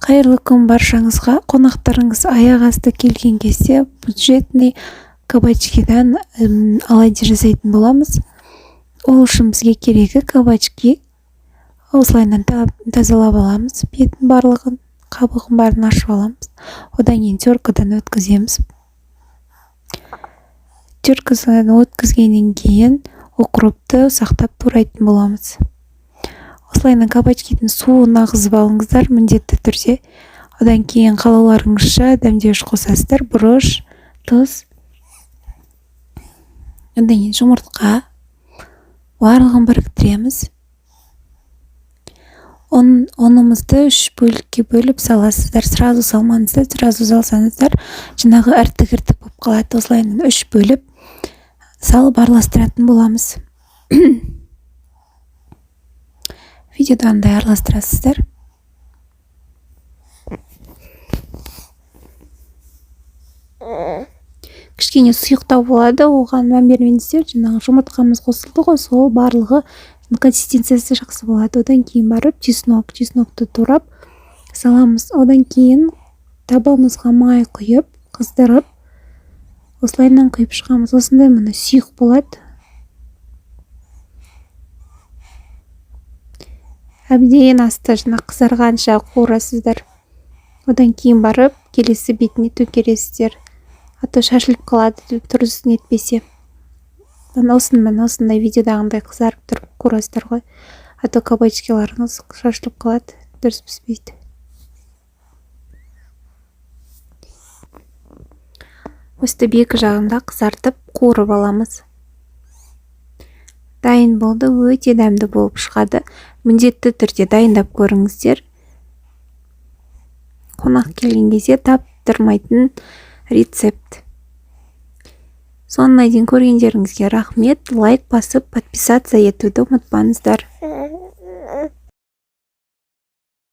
Қайырлы күн баршаңызға! Қонақтарыңыз аяқ асты келген кезде бюджетный кабачкидан оладьи жасайтын боламыз. Ол үшін бізге керегі кабачки. Осылайынан тазалап аламыз, бетін барлығын, қабығын барын ашып аламыз. Одан кейін теркадан өткіземіз. Теркадан өткізгеннен кейін укропты ұсақтап турайтын боламыз. Осылайынан кабачкидің суын ағызып алыңыздар міндетті түрде. Одан кейін қалауларыңызша дәмдеуіш қосасыздар: бұрыш, тұз, одан кейін жұмыртқа. Барлығын біріктіреміз. Ұнымызды үш бөлікке бөліп саласыздар. Сразу салмаңыздар, сразу салсаңыздар, жаңағы іртік-іртік болып қалады. Осылайынан үш бөліп салып араластыратын боламыз. Видеодағындай араластырасыздар. Кішкене сұйықтау болады, оған мән бермеңіздер. Жаңағы жұмыртқамыз қосылды ғой, сол барлығы консистенциясы жақсы болады. Одан кейін барып чеснокты турап саламыз. Одан кейін табамызға май құйып, қыздырып, осылайынан құйып шығамыз. Осындай, міне, сұйық болады. Әбден асты жаңа қызарғанша қуырасыздар. Одан кейін барып келесі бетіне төңкересіздер, а то шашылып қалады дұрыс нетпесе. Осыны, міне, осындай видеодағындай қызарып тұрып қуырасыздар ғой, а то кабачкиларыңыз шашылып қалады, дұрыс піспейді. Өстіп екі жағында қызартып, қуырып аламыз. Дайын болды, өте дәмді болып шығады. Міндетті түрде дайындап көріңіздер. Қонақ келген кезде таптырмайтын рецепт. Соңына дейін көргендеріңізге рахмет. Лайк басып, подписаться етуді ұмытпаңыздар.